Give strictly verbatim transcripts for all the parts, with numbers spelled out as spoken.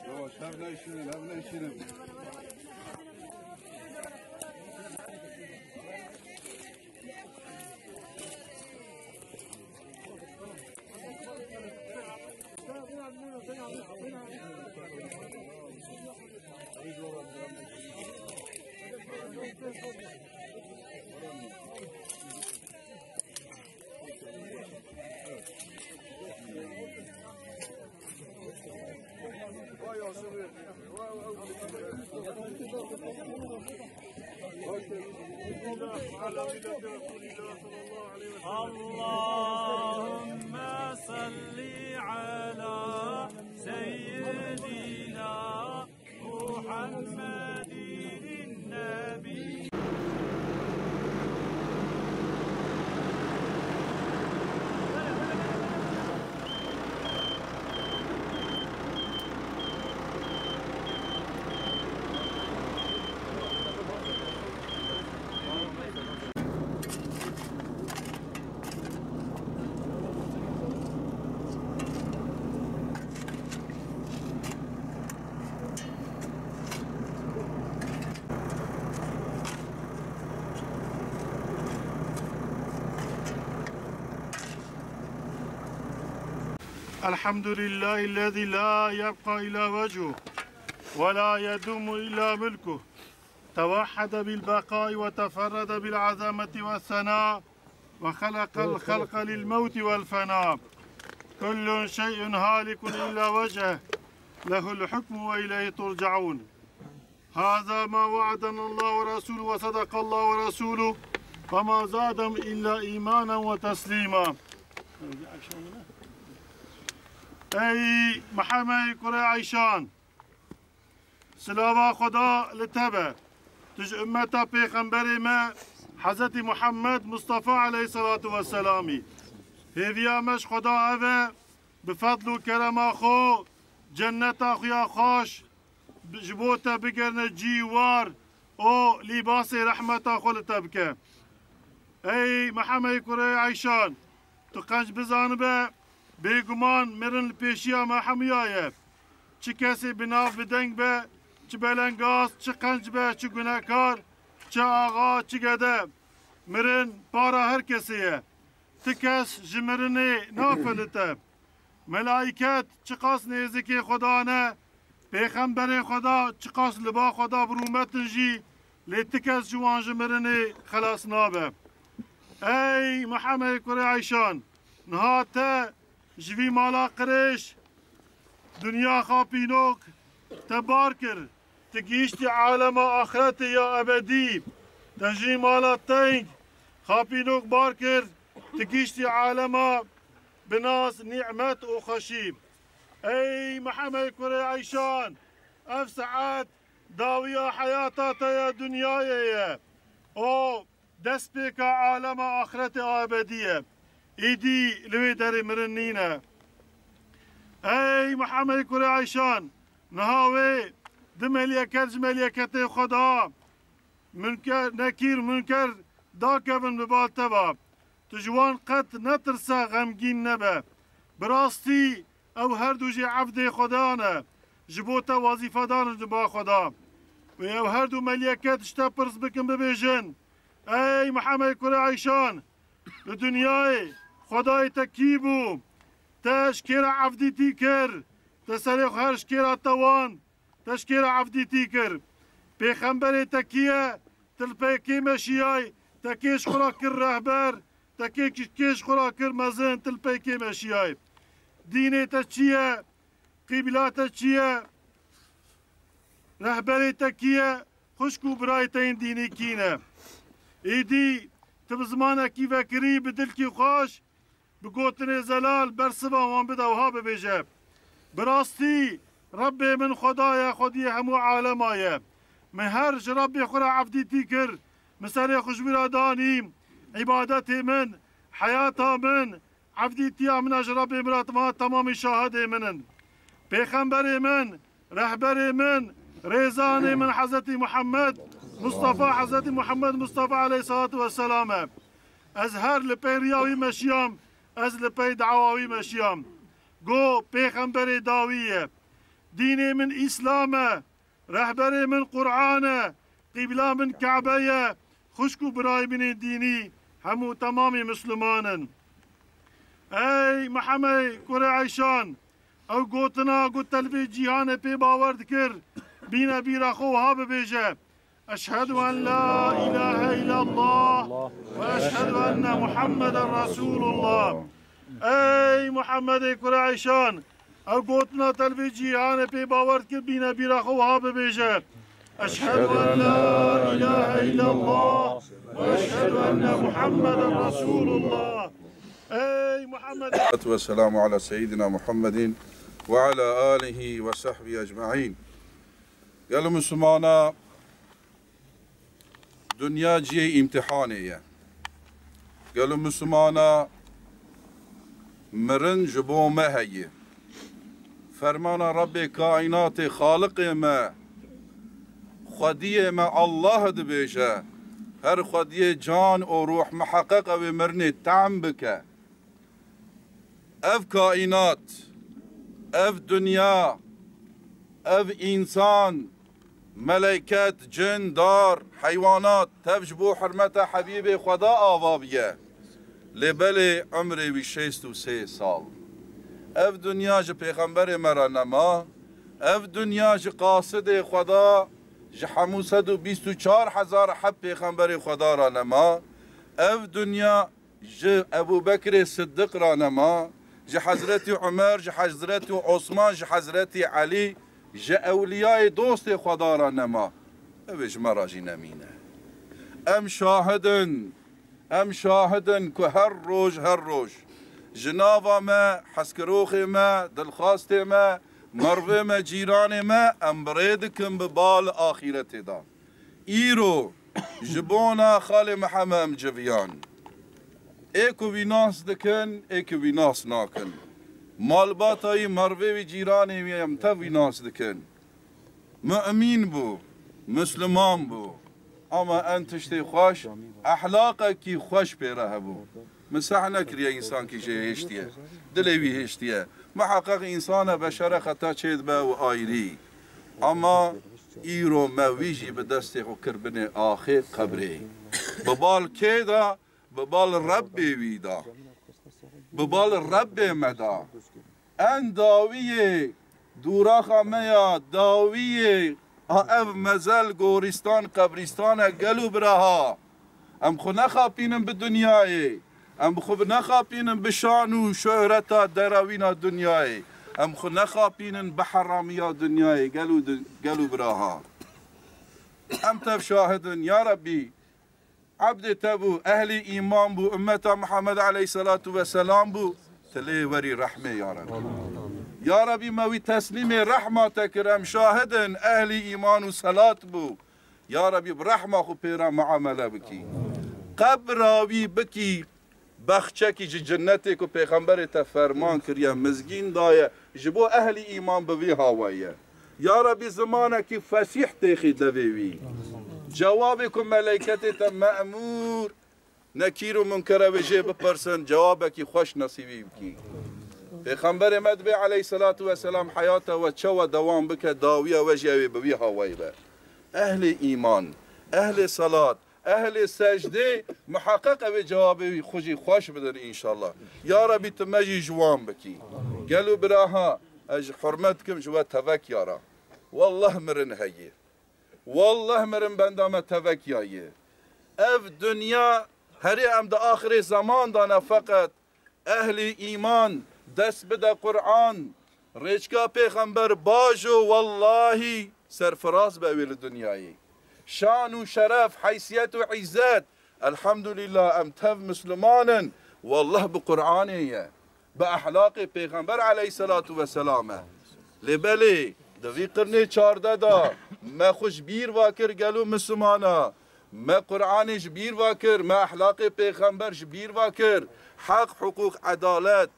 Yavaş, hev neyşînin, hev neyşînin. اللهم صل على سيدنا محمد النبي. الحمد لله الذي لا يبقى إلا وجهه ولا يدوم إلا ملكه، توحد بالبقاء وتفرد بالعظمة والثناء، وخلق الخلق للموت والفناء، كل شيء هالك إلا وجهه، له الحكم وإليه ترجعون. هذا ما وعدنا الله ورسوله وصدق الله ورسوله وما زادهم إلا إيمانا وتسليما. Ey Mihemed kurê Eyşan, silava Xweda li te be. Tu ji ummeta Pêxemberê me Hezretî Muhammed Mustafa aleyhissalatu vesselamî. Hêviya me ji Xweda ev e, bi fedl û kerema xwe, cenneta xwe ya xweş, bi-, ji bo te bigirine cî war û lîbasê rehmeta xwe li te bike. Ey Mihemed kurê Eyşan, tu qenc bizanibe, bêguman mirin li pêşiya me hemiya ye. Çi kesê bi nav bi deng be, çi belengaz, çi qenc be, çi gunekar, çi axa, çi gede. Mirin para her kesê ye. Ti kes ji mirinê nafelite. Melaiket çiqas nêzikê Xweda ne, pêxemberê Xweda çiqas li ba Xweda bi rûmet in jî, lê ti kes ji wan ji mirinê xelas nabe. Ey Mihemed kurê Eyşan, niha te ji vî mala qirêj, dinya xapînok te bar kir, tu gihîştî alema axretê ya ebedî. Te jî mala teng, xapînok bar kir, tu gihîştî alema bi nas, nîmet û xweşî. Ey Mihemed kurê Eyşan, ev saet dawiya heyata te ya dinyayê ye. O destpêka alema axretê a ebedî ye. Îdî li wê derê mirin nîne. Ey Mihemed kurê Eyşan, niha wê di meliyeket ji meliyeketê Xweda, Munker, Nekîr, Munker dakevin bi bal te ve. Tu ji wan qet netirse, xemgîn nebe. Bi rastî ew her du jî evdê Xweda ne. Ji bo te wezîfedar in di ba Xweda. Wê ew her du meliyeket ji te pirs bikin, bibêjin, Ey Mihemed kurê Eyşan, li dinyayê Xwedayê te kî bû? Te ji kê re evdîtî kir? Te serê xwe her ji kê re tewand? Te ji kê re evdîtî kir? Pêxemberê te kî ye? Te li pey kê meşiyay? Te kê ji xwe re kir rehber? Te kê, kê ji xwe re kir mezin? Te li pey kê meşiyay? Dînê te çi ye? Qîbla te çi ye? Rehberê te kî ye? Xwişk û birayê te yên dînî kî ne? Êdî tu bi zimanekî vekirî, bi dilkî xweş, bi gotinê zelal bersiva wan bide, wiha bibêje, Bi rastî Rebbê min Xweda ye, Xwediyê hemû alema ye. Min her ji Rebbê xwe re evdîtî kir, min serê xwe ji wî re danî, îbadetê min, heyata min, evdîtiya min a ji Rebbê min re, tema-, temamî şahidê min in. Pêxemberê min, rehberê min, rêzanê min Hezretî Muhammed Mustafa, Hezretî Muhammed Mustafa aleyhissalatu vesselam e. Ez her li pey riya wî meşiyam, ez li pey dawa wî meşiyam. Go pêxemberê dawî ye. Dînê min Îslam e. Rehberê min Qur'an e. Qîbla min Kebe ye. Xwişk û birayê min ê dînî, hemû temamê Misliman in. Ey Mihemey kurê Eyşan, ew gotina ku telvê cîhanê pê bawer dikir, bîne bîra xwe wiha bibêje: Eşhedü en la ilahe illallah ve eşhedü enne Muhammeden Resulullah. Ey Muhammedê kurê Eyşan, ew gotina telvê cîhanê pê bawer dikir, bîne bîra xwe wiha bibêje: Eşhedü en la ilahe illallah ve eşhedü enne Muhammeden Resulullah. Ey Muhammed. Ve selamu ala seyyidina Muhammedin ve ala alihi ve sahbihi ecmaîn. Gelo Mislimana, dinya cihê îmtihanê ye. Gelo Mislimana, mirin ji bo me heye. Fermana Rebbê kaînatê, Xaliqê me, Xwediyê me Allah dibêje, her xwediyê can û ruh miheqeq ew ê mirinê tehm bike. Ev kaînat, ev dinya, ev însan, meleyket, cin, dar, heywanat, tev ji bo hurmeta Hebîbê Xweda ava biye. Lê belê umrê wî şêst û sê sal. Ev dinya ji pêxemberê me re nema. Ev dinya ji qasidê Xweda, ji hemû sed û bîst û çar hezar heb pêxemberê Xweda re nema. Ev dinya ji Ebû Bekrê Siddiq re nema, ji Hezretî Umer, ji Hezretî Osman, ji Hezretî Elî, ji ewliyayê dostê Xweda re nema. Ew ê ji me re jî nemîne. Em şahid in, em şahid in ku her roj, her roj ji nava me, hezkiroxê me, dilxwastê me, mervê me, cîranê me, em bi rê dikin bi bal axîretê de. Îro ji bona Xalê Mihemed em civiyan. Ê ku wî nas dikin, ê ku wî nas nakin. Malbata wî, mervê wî, cîranê wî em tev wî nas dikin. Mu'mîn bû, Misliman bû. Ama en tiştê xweş, ehlaqekî xweş pê re hebû. Min seh nekiriye însankî jê hêştiye. Dilê wî hêştiye. Miheqeq însan e, beşer e, xeta çêdibe û ayrî. Ama îro me wî jî bi destê xwe kir binê axê qebrê. Bi bal kê de? Bi bal Rebbê wî de. Bi bal Rebbê me de. En dawiyê dûraxa me ya, dawiyê a ev mezel gorîstan, qebrîstan e, gel û biraha. Em xwe nexapînin bi dinyayê. Em xwe nexapînin bi şan û şohreta derawîna dinyayê. Em xwe nexapînin bi heramiya dinyayê. Gel û di-, gel û biraha. Em tev şahid in, ya Rebbî, ebdê te bû, ehlî îman bû, ummeta Mihemed aleyhisselatu vesselam bû, tu lê werî rehmê, ya Rebbî. Ya Rebbî, me wî teslîmê rehma te kir, em şahid in, ehlî îman û selat bû. Ya Rebbî, bi rehma xwe pê re muamele bikî. Qebra wî bikî bexçekî ji cinnetê ku Pêxemberê te ferman kiriye, mizgîn daye, ji bo ehlî îman bi vî hawayî ye. Ya Rebî, zimanekî fesîh têxî devê wî. Cewabê ku meleyketê te Me'mûr, Nekîr û Munker ew ê jê bipirsin, cewabekî xweş nesîbî bikî. Pêxemberê me dibê aleyhisselatu vesselam heyata we çawa dewam bike, dawiya we jî ew ê bi vî hawayî be. Ehlê îman, ehlê selat, ehlê secdê, muheqeq ew ê cewabê wî xwe jî xweş bidin înşallah. Ya Rebî, tu me jî ji wan bikî. Gel û biraha, ez ji hurmet dikim, ji we tevek yara. Wallah mirin heye. Wallah mirin benda me tevek yaye. Ev dinya herê em di axirê zeman de ne, feqet ehlî îman, dest bide Qur'an, rêçka Pêxember bajo, wellahî serfiraz be wê li dinyayê. Şan û şeref, heysiyet û îzzet, elhamdulillah, em tev Misliman in, wallah bi Qur'anê ye, bi ehlaqê Pêxember aleyhisselatu vesselam e. Lê belê, di vî qirnê çardeh de me xwe ji bîr va kir, gelo Mislimana, me Qur'anê ji bîr va kir, me ehlaqê Pêxember ji bîr va kir, heq, hiqûq, edalet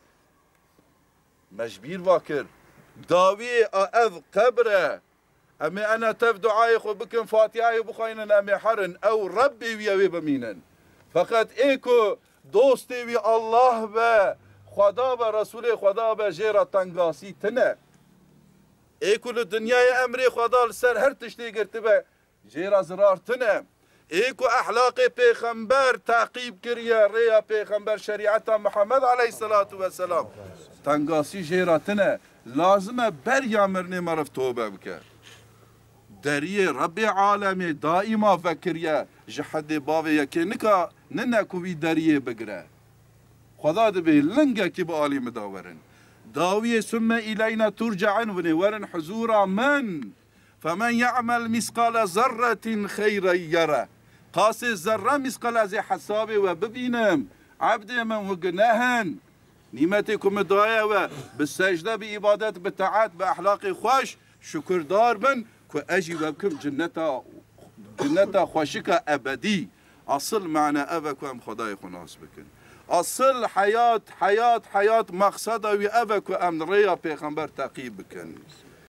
me ji bîr va kir. Dawiyê a ev qebr e. Em ê ene tev duayê xwe bikin, Fatihayê bixweynin, em ê herin. Ew Rebbê wî ew ê bimînin. Feqet ê ku dostê wî Allah be, Xweda be, Resûlê Xweda be, jê re tengasî tine. Ê ku li dinyayê emrê Xweda li ser her tiştê girtibe, jê re zirar tine. Ê ku ehlaqê pêxember teqîb kiriye, rêya pêxember, şerîeta Muhammed aleyhisselatu vesselam, tengasî jê re tine. Lazim e beriya mirinê meriv tobe bike. Deriyê Rebbê alemê daîma vekiriye, ji hedê bavê yekê nika nine ku wî deriyê bigire. Xweda dibê lingekî bi alî min de werin. Dawiyê summe îleyna turce'in, winê werin huzûra min. Femen ye'mel mîskale zerretin xeyren yere. Qasê zerre mîskal ez ê hesabê we bibînim. Ebdê min wi guneh in. Nîmetê ku min daye we, bi secde, bi îbadet, bi taet, bi ehlaqê xweş, şukurdar bin ku ez jî we bikim cinneta, cinneta xweşika ebedî. Asil mane ev e ku em Xwedayê xwe nas bikin. Asil heyat, heyat, heyat, mexseda wî ev e ku em rêya pêxember teqîb bikin.